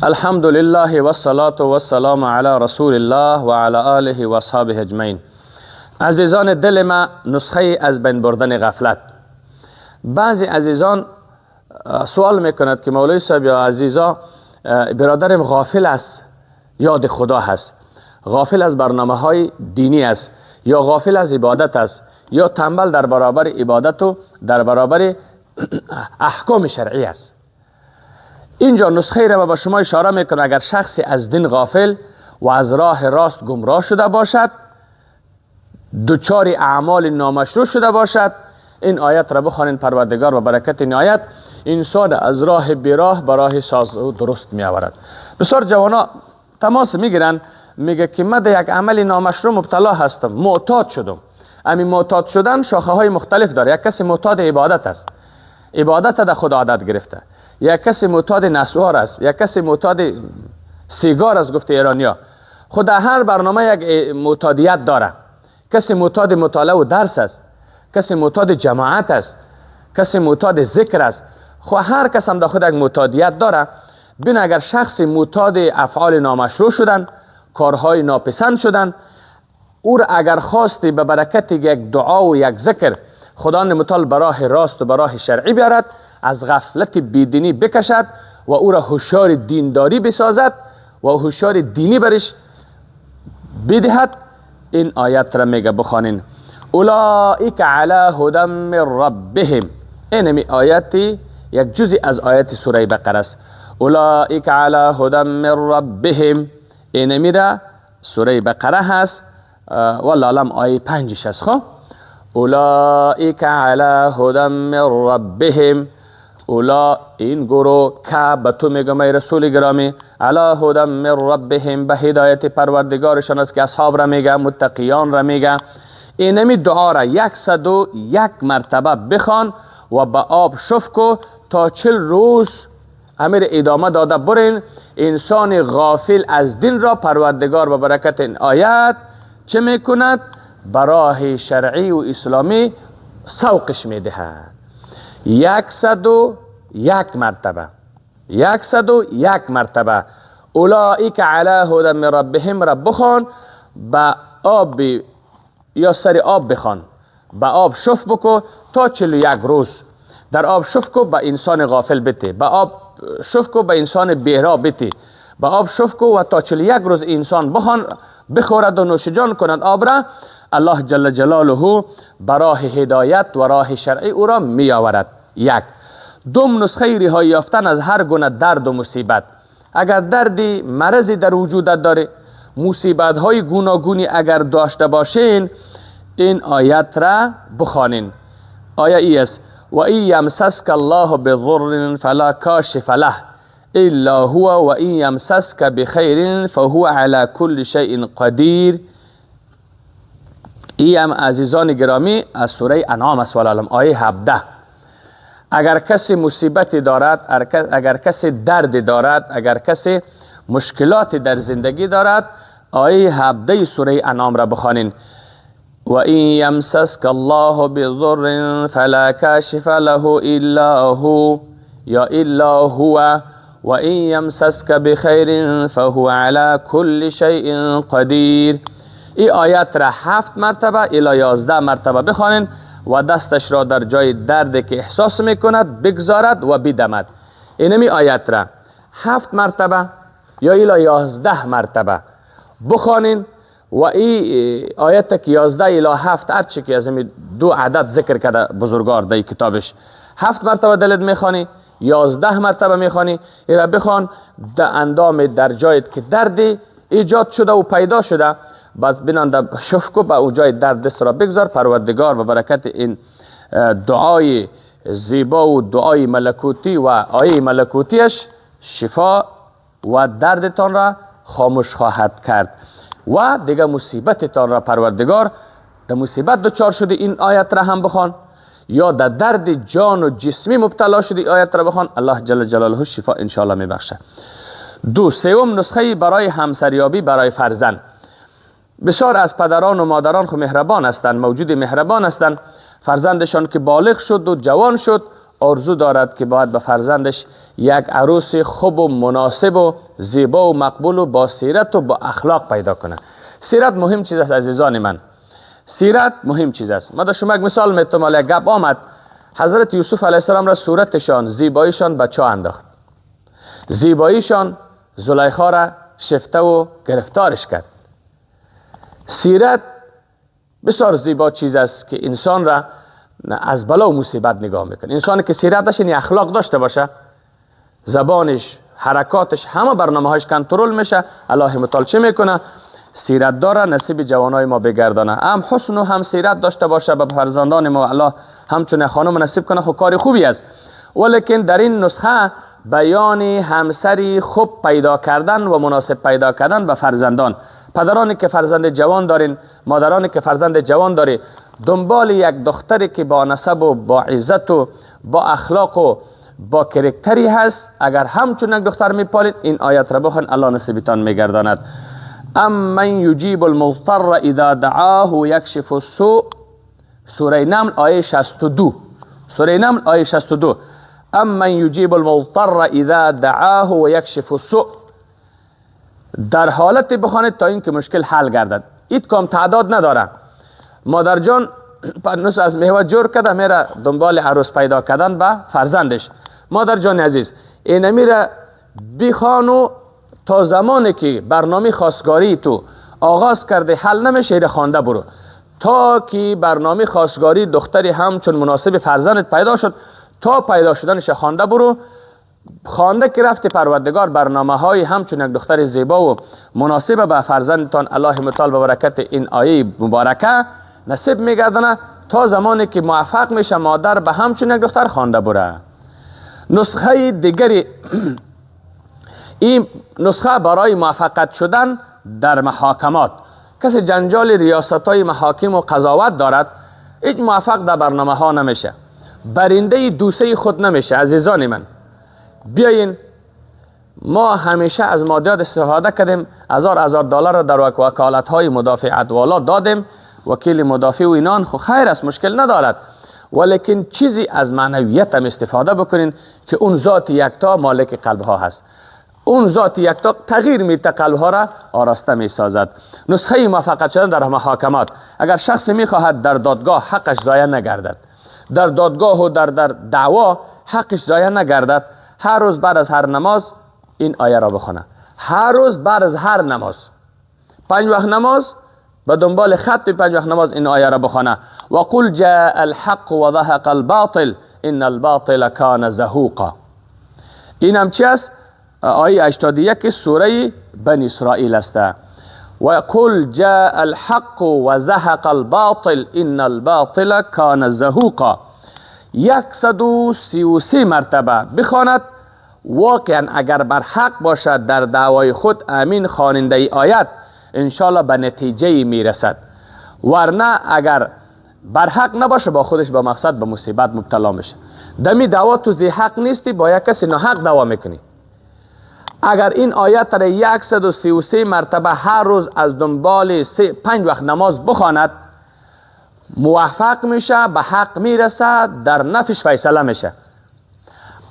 الحمد لله والصلاة والسلام علی رسول الله و علی آله و اصحابه اجمعین. عزیزان دل ما، نسخه از بین بردن غفلت. بعضی عزیزان سوال میکند که مولوی صاحب یا عزیزا، برادرم غافل است، یاد خدا هست، غافل از برنامه های دینی است، یا غافل از عبادت است، یا تنبل در برابر عبادت و در برابر احکام شرعی است. اینجا نسخه را به شما اشاره میکنه. اگر شخصی از دین غافل و از راه راست گمراه شده باشد، دچار اعمال نامشروع شده باشد، این آیت را بخوانین. پروردگار و برکت این آیت انسان از راه بیراه به راه ساز و درست می آورد. بسیار جوانا تماس میگیرن، میگه که من در یک عمل نامشروع مبتلا هستم، معتاد شدم. همین معتاد شدن شاخه های مختلف داره. یک کسی معتاد عبادت است، عبادت در خود عادت گرفته. یک کسی معتاد نسوار است، یک کسی معتاد سیگار است، گفته ایرانیا. خود هر برنامه یک معتادیت داره. کسی معتاد مطالعه و درس است، کسی معتاد جماعت است، کسی معتاد ذکر است. خو هر کس هم در خود یک معتادیت داره. بین اگر شخصی معتاد افعال نامشروع شدن، کارهای ناپسند شدن، او را اگر خواستی به برکت یک دعا و یک ذکر خدا متعال به راه راست و به راه شرعی بیارد، از غفلت بیدینی بکشد و او را هوشیار دینداری بسازد و هوشیار دینی برش بدهد، این آیت را میگه بخوانین. اولئک علی هدی من ربهم. اینمی آیت یک جزی از آیت سوره بقره است. اولئک علی هدی من ربهم، اینمی را سوره بقره هست، والله اعلم آیه 5 است. خب اولئک علی هدی من ربهم، اولا این گروه که به تو میگم ای رسول گرامی، علی هدی من ربهم، به هدایت پروردگارشان است که اصحاب را میگه، متقیان را میگه. اینمی دعا را 101 مرتبه بخوان و به آب شف کو تا 40 روز امیر ادامه داده برین. انسان غافل از دین را پروردگار به برکت این آیت چه میکند؟ براه شرعی و اسلامی سوقش میدهد. 101 مرتبه، 101 مرتبه اولئک علی هدی من ربهم را بخوان، به آب یا سر آب بخوان، به آب شف بکو تا 41 روز در آب شف کو، به انسان غافل بته، به آب شف کو، به انسان بیرا بته، به آب شف کو و تا 41 روز انسان بخوان، بخورد و نوش جان کند آب را. الله جل جلاله براه هدایت و راه شرعی او را می آورد. یک دوم نسخه رهایی یافتن از هر گونه درد و مصیبت. اگر دردی مرضی در وجودت داره، مصیبت های گوناگونی اگر داشته باشین، این آیت را بخوانین. آیه ای است: و این یمسسک الله بضر فلا کاشف له الا هو و این یمسسک بخیر فهو علی کل شیء قدیر. ای هم عزیزان گرامی از سوره انعام است والله آیه 17. اگر کسی مصیبتی دارد، اگر کسی درد دارد، اگر کسی مشکلات در زندگی دارد، آیه 17 سوره انعام را بخوانین. و این یمسسک الله بضر فلا کاشف له الا هو یا الا هو و این یمسسک بخیر فهو علی کل شیء قدیر. این آیت را 7 مرتبه الی 11 مرتبه بخوانین و دستش را در جای درد که احساس میکند بگذارد و بدمد. اینمی آیت را 7 مرتبه یا الی 11 مرتبه بخوانین و این آیت که 11 الی 7 هرچی که از این دو عدد ذکر کرده بزرگوار در کتابش، 7 مرتبه دلت میخوانی، 11 مرتبه میخوانی، این را بخوان در اندام در جایت که دردی ایجاد شده و پیدا شده، بعد بیننده شف کو به او جای درد دست را بگذار. پروردگار به برکت این دعای زیبا و دعای ملکوتی و آیه ملکوتیش شفا و دردتان را خاموش خواهد کرد و دیگه مصیبتتان را پروردگار در مصیبت دچار شده این آیت را هم بخوان، یا در درد جان و جسمی مبتلا شده آیت را بخوان، الله جل جلاله شفا انشاءالله میبخشه. دو سوم نسخه برای همسریابی برای فرزند. بسیار از پدران و مادران خو مهربان هستند، موجود مهربان هستند، فرزندشان که بالغ شد و جوان شد آرزو دارد که باید به فرزندش یک عروس خوب و مناسب و زیبا و مقبول و با سیرت و با اخلاق پیدا کنه. سیرت مهم چیز است عزیزان من، سیرت مهم چیز است. ما در شما یک مثال میتونم، یک گپ آمد، حضرت یوسف علیه السلام را صورتشان، زیباییشان به چاه انداخت، زیباییشان زلیخا را شفته و گرفتارش کرد. سیرت بسیار زیبا چیز است که انسان را از بلا و مصیبت نگاه میکنه. انسانی که سیرت داشته، یعنی اخلاق داشته باشه، زبانش، حرکاتش، همه برنامه هاش کنترل میشه. الله متعال چه میکنه؟ سیرت داره نصیب جوانای ما بگردانه، هم حسن و هم سیرت داشته باشه به فرزندان ما الله همچون خانم نصیب کنه، خب کار خوبی است. ولیکن در این نسخه بیان همسری خوب پیدا کردن و مناسب پیدا کردن به فرزندان. پدرانی که فرزند جوان دارین، مادرانی که فرزند جوان داری، دنبال یک دختری که با نسب و با عزت و با اخلاق و با کرکتری هست، اگر همچون یک دختر میپالید این آیت را بخوان، الله نصیبتان میگرداند. امن یجیب المضطر اذا دعاه و یکشف السوء، سوره نمل آیه 62، سوره نمل آیه 62. امن یجیب المضطر اذا دعاه و یکشف السوء، در حالت بخوانید تا اینکه مشکل حل گردد. ایت کام تعداد نداره. مادر جان پنوس از میوه جور کرده میره دنبال عروس پیدا کردن به فرزندش. مادر جان عزیز، این میره بخوان تا زمانی که برنامه خواستگاری تو آغاز کرده حل نمیشه، ایره خوانده برو تا که برنامه خواستگاری دختری همچون مناسب فرزندت پیدا شد، تا پیدا شدنش خوانده برو. خوانده که رفت، پروردگار برنامه های همچون یک دختر زیبا و مناسب به فرزندتان الله متعال به برکت این آیه مبارکه نصیب میگردانه. تا زمانی که موفق میشه مادر به همچون یک دختر خوانده بره. نسخه دیگری، این نسخه برای موفقت شدن در محاکمات. کسی جنجال ریاست های محاکم و قضاوت دارد، هیچ موفق در برنامه ها نمیشه، برنده دوسه خود نمیشه. عزیزان من، بیاین ما همیشه از مادیات استفاده کردیم، هزار هزار دلار را در وکالت های مدافع والا دادیم، وکیل مدافع و اینان، خو خیر است، مشکل ندارد، ولیکن چیزی از معنویت هم استفاده بکنین که اون ذات یکتا مالک قلب ها هست. اون ذات یکتا تغییر میده، قلب ها را آراسته میسازد. نسخه موفقیت شدن در محاکمات، اگر شخص میخواهد در دادگاه حقش ضایع نگردد، در دادگاه و در دعوا حقش ضایع نگردد، هر روز بعد از هر نماز این آیه را بخونه. هر روز بعد از هر نماز، 5 وقت نماز، به دنبال ختم 5 وقت نماز این آیه را بخونه. و قل جاء الحق و زهق الباطل ان الباطل کان زهوقا. این هم چی است؟ آیه 81 سوره بنی اسرائیل است. و قل جاء الحق و زهق الباطل ان الباطل کان زهوقا. 133 مرتبه بخواند. واقعا اگر بر حق باشد در دعوای خود امین خواننده آیت، انشالله به نتیجه میرسد. ورنه اگر بر حق نباشه با خودش با مقصد به مصیبت مبتلا میشه. دمی دعوا تو زی حق نیستی، با یک کسی ناحق دعوا میکنی. اگر این آیت را 133 مرتبه هر روز از دنبال 5 وقت نماز بخواند، موفق میشه، به حق میرسه، در نفش فیصله میشه.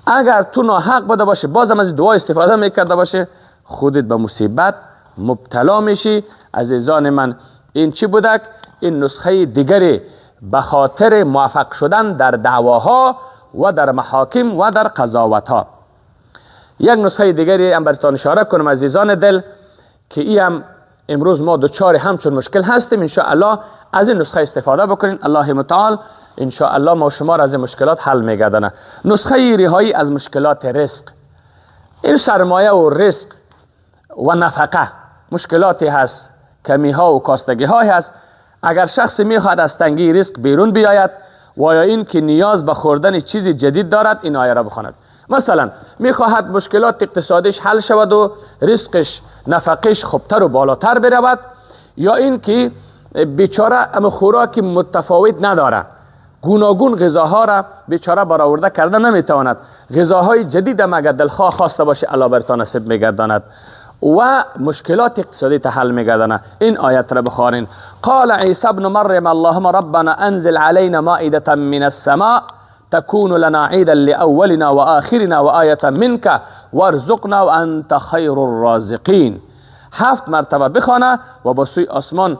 اگر تو ناحق بوده باشه، بازم از دعا استفاده میکرده باشه، خودت به مصیبت مبتلا میشی. عزیزان من، این چی بودک؟ این نسخه دیگری به خاطر موفق شدن در دعواها و در محاکم و در قضاوت ها. یک نسخه دیگری هم براتون اشاره کنم عزیزان دل، که ای هم امروز ما دچار همچون مشکل هستیم. انشاءالله از این نسخه استفاده بکنین، الله متعال انشاءالله ما شما را از این مشکلات حل میگردانه. نسخه رهایی از مشکلات رزق، این سرمایه و رزق و نفقه مشکلاتی هست، کمی ها و کاستگی ها هست. اگر شخص میخواد از تنگی رزق بیرون بیاید و یا این که نیاز به خوردن چیزی جدید دارد، این آیه را بخواند. مثلا میخواهد مشکلات اقتصادیش حل شود و رزقش نفقهش خوبتر و بالاتر برود، یا این که بیچاره اما خوراک متفاوت نداره، گوناگون غذاها را بیچاره برآورده کرده نمیتواند، غذاهای جدید هم اگر دلخواه خواسته باشه الله برتان نصیب میگرداند و مشکلات اقتصادی تحل میگردانه. این آیت را بخوانین. قال عیسی ابن مریم اللهم ربنا انزل علينا مائدة من السماء تكون لنا عيدا لأولنا وآخرنا وآية منك وارزقنا وأنت خير الرازقین. 7 مرتبه بخوانه و با سوی آسمان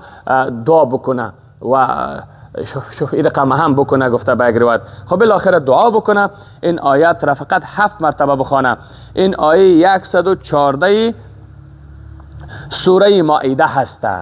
دعا بکنه و شوف این رقم هم بکنه، گفته به یک روایت. خب بالاخره دعا بکنه، این آیت را فقط 7 مرتبه بخوانه. این آیه 114 سوره مائده هسته.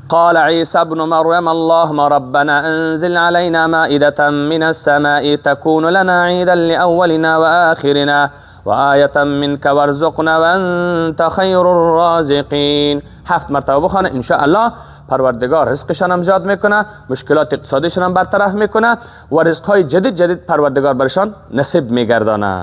قال عيسى ابن مريم اللهم ربنا انزل علينا مائدة من السماء تكون لنا عيدا لأولنا وآخرنا وآية منك وارزقنا وأنت خير الرازقين. 7 مرتبه بخوانه، ان شاء الله پروردگار رزقشان هم زیاد میکنه، مشکلات اقتصادیشان هم برطرف میکنه و رزقهای جدید جدید پروردگار برشان نصیب میگردانه.